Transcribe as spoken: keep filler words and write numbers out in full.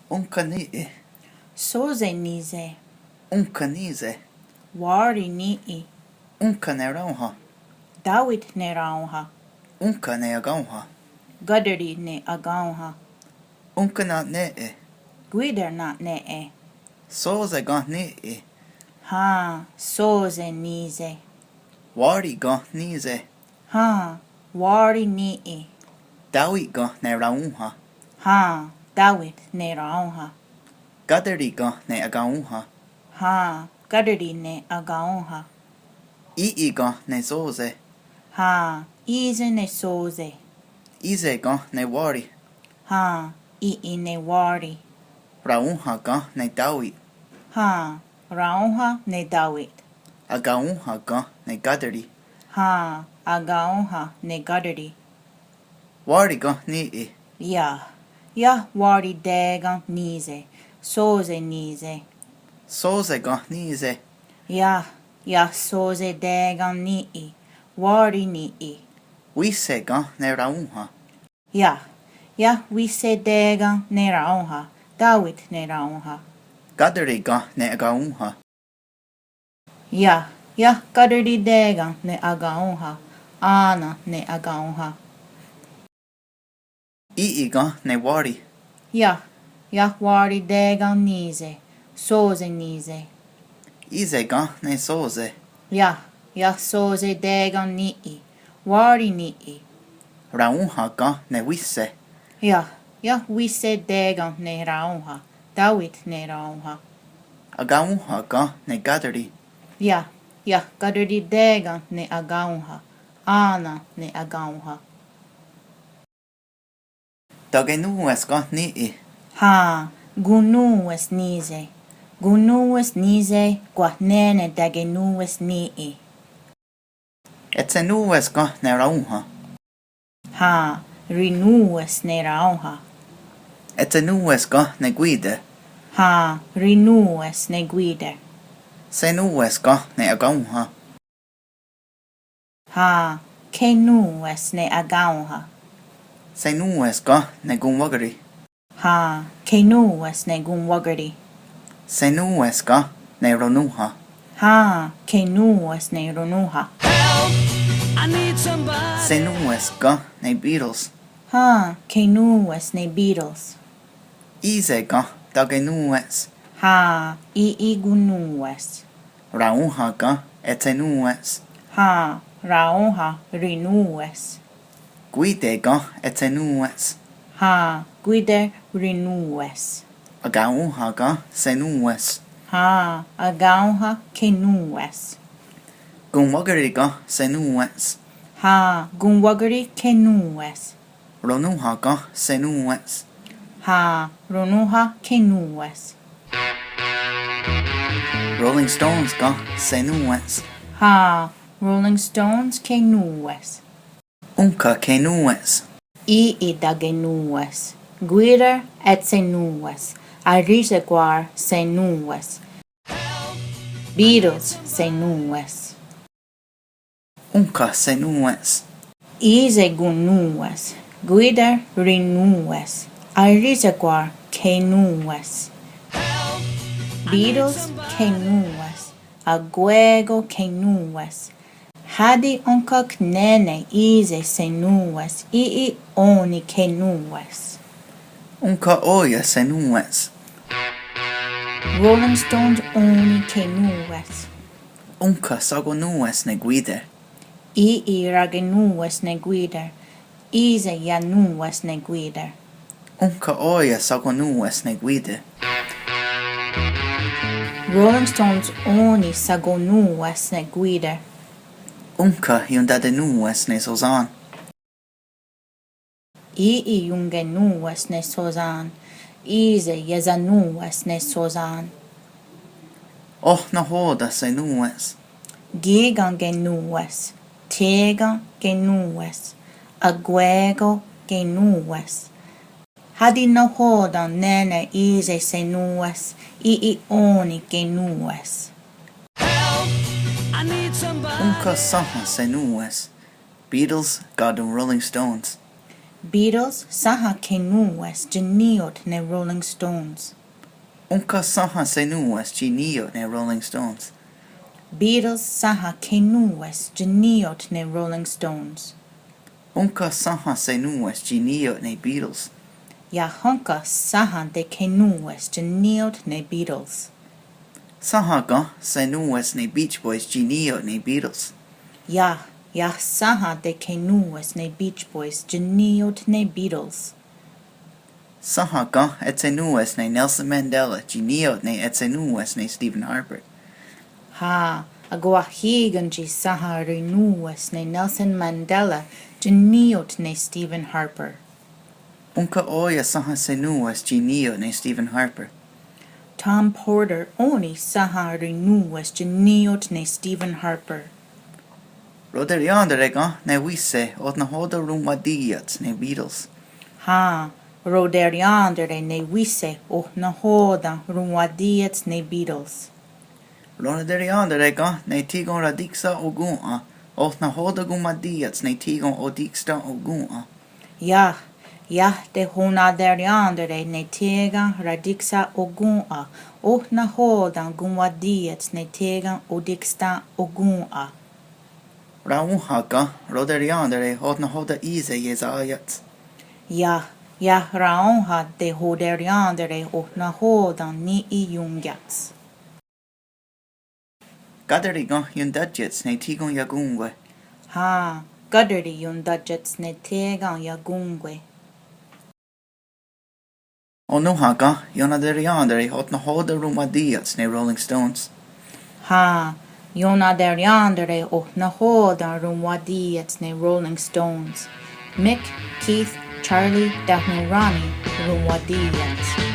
Ónhka ní꞉i? Sóse ní꞉se. Ónhka ní꞉se? Wári ní꞉i. Ónhka ne raónha? Táwit ne raónha. Ónhka ne akaónha? Ká:tari ne akaónha. Ónhka ná꞉nen ne꞉i? Kwí:ter ná꞉nen ne꞉i. Sóse ken ní꞉i? Hen, sóse ní꞉se. Wári ken ní꞉se? Hen, Wári ní꞉i. Táwit ken ne raónha? Hen, Táwit ne raónha. Ká:tari ken ne akaónha? Hen, Ká:tari ne akaónha. Í꞉i ken ne sóse? Hen, í꞉se ne sóse. Í꞉se ken ne Wári? Hen, í꞉i ne Wári. Raónha ken ne Táwit? Hen, raónha ne Táwit. Akaónha ken ne Ká:tari? Hen, akaónha ne Ká:tari. Wári ken ní꞉i? Iah, iah Wári té꞉ken ní꞉se. Sóse ní꞉se. Sóse ken ní꞉se? Iah, iah sóse té꞉ken ní꞉i. Wári ní꞉i. Wíshe ken ne raónha? Iah, iah Wíshe té꞉ken ne raónha. Táwit ne raónha. Ká:tari ken ne akaónha? Iah, iah Ká:tari té꞉ken ne akaónha. Á꞉nen ne akaónha. Í꞉i ken ne Wári? Iah, iah Wári té꞉ken ní꞉se. Sóse ní꞉se. Í꞉se ken ne sóse? Iah, iah sóse té꞉ken ní꞉i. Wári ní꞉i. Raónha ken ne Wíshe? Iah, iah Wíshe té꞉ken ne raónha. Táwit ne raónha. Akaónha ken ne Ká:tari? Iah, iah Ká:tari té꞉ken ne akaónha. Á꞉nen ne akaónha. Takenòn:we's ken ní꞉i? Hen, konnòn:we's ní꞉se. Konnòn:we's ní꞉se, kwah nè:ne takenòn:we's ní꞉i. Etsenòn:we's ken ne raónha? Hen, rinòn:we's ne raónha. Etsenòn:we's ken ne Kwí:ter? Hen, rinòn:we's ne Kwí:ter. Senòn:we's ken ne akaónha? Hen, kenòn:we's ne akaónha. Senòn:we's ken ne konwákeri? Hen, kenòn:we's ne konwákeri. Senòn:we's ken ne ronónha? Hen, kenòn:we's ne ronónha. Senòn:we's ken ne Beatles? Hen, kenòn:we's ne Beatles. Í:se ken takenòn:we's? Hen, í꞉i konnòn:we's. Raónha ken etsenòn:we's? Hen, raónha rinòn:we's. Kwí:ter ken etsenòn:we's? Hen, Kwí:ter rinòn:we's. Akaónha ken senòn:we's? Hen, akaónha kenòn:we's. Konwákeri ken senòn:we's? Hen, konwákeri kenòn:we's. Ronónha ken senòn:we's? Hen, ronónha kenòn:we's. Rolling Stones ken senòn:we's? Hen, Rolling Stones kenòn:we's. Ónhka kenòn:we's? Í꞉i takenòn:we's. Kwí:ter etsenòn:we's. Arisehkwar senòn:we's. Beatles senòn:we's. Ónhka senòn:we's? Í:se konnòn:we's. Kwí:ter rinòn:we's. Arisehkwar kenòn:we's. Beatles kenòn:we's. Akwé:kon kenòn:we's. Hati ónhka'k nè:ne í:se senòn:we's. Í꞉i ó꞉ni kenòn:we's. Ónhka ó꞉ia senòn:we's? Rolling Stones ó꞉ni kenòn:we's. Ónhka shakonòn:we's ne Kwí:ter? Í꞉i rakenòn:we's ne Kwí:ter. Í:se ianòn:we's ne Kwí:ter. Ónhka ó꞉ia shakonòn:we's ne Kwí:ter? Rolling Stones ó꞉ni shakonòn:we's ne Kwí:ter. Ónhka iontatenòn:we's ne Sosán? Í꞉i ionkenòn:we's ne Sosán. Í:se iesanòn:we's ne Sosán. Oh nahó꞉ten senòn:we's? Kí꞉ken kenòn:we's. Thí꞉ken kenòn:we's. Akwé꞉kon kenòn:we's. Hati nahó꞉ten nè:ne í꞉se senòn:we's. Í꞉i ó꞉ni kenòn:we's. Ónhka sénha senòn:we's? Beatles káton Rolling Stones? Beatles sénha kenòn:we's tsi ní:ioht ne Rolling Stones. Ónhka sénha senòn:we's tsi ní:ioht ne Rolling Stones. Beatles sénha kenòn:we's tsi ní:ioht ne Rolling Stones. Ónhka sénha senòn:we's tsi ní:ioht ne Beatles. Iah ónhka sénha tekenòn:we's tsi ní:ioht ne Beatles. Sénha ken senòn:we's ne Beach Boys tsi ní:ioht ne Beatles. Iah, iah sénha tekenòn:we's ne Beach Boys tsi ní:ioht ne Beatles. Sénha ken etsenòn:we's ne Nelson Mandela tsi ní:ioht ne etsenòn:we's ne Stephen Harper. Hen, akwáh í:ken tsi sénha rinòn:we's ne Nelson Mandela tsi ní:ioht ne Stephen Harper. Ónhka ó:ia sénha senòn:we's tsi ní:ioht ne Stephen Harper. Tom Porter ó:ni sénha rinòn:we's tsi ní:ioht ne Stephen Harper. Roterièn:tare ken ne Wíshe oh nahò:ten ronwatí:iats ne Beatles. Hen, roterièn:tare ne Wíshe oh nahò:ten ronwatí:iats ne Beatles. Ronaterièn:tare ken ne thí:ken ratiksa'okòn:'a oh nahò:ten konwatí:iats ne thí:ken otiksta'okòn:'a. Iah, iah tehonaterièn:tare ne thí:ken ratiksa'okòn:'a oh nahò:ten konwatí:iats ne thí:ken otiksta'okòn:'a. Raónha ken roterièn:tare oh nahò:ten í:se iesá:iats. Iah, iah raónha tehoterièn:tare oh nahò:ten ní:'i iónkiats. Ká:ti ken iontátiats ne thí:ken iakón:kwe. Hen, ká:ti iontátiats ne thí:ken iakón:kwe. Onónha ken ionaterièn:tare oh nahò:ten ronwatí:iats ne Rolling Stones. Hen, ionaterièn:tare oh nahò:ten ronwatí:iats ne Rolling Stones. Mick, Keith, Charlie tánon Ronnie ronwatí:iats.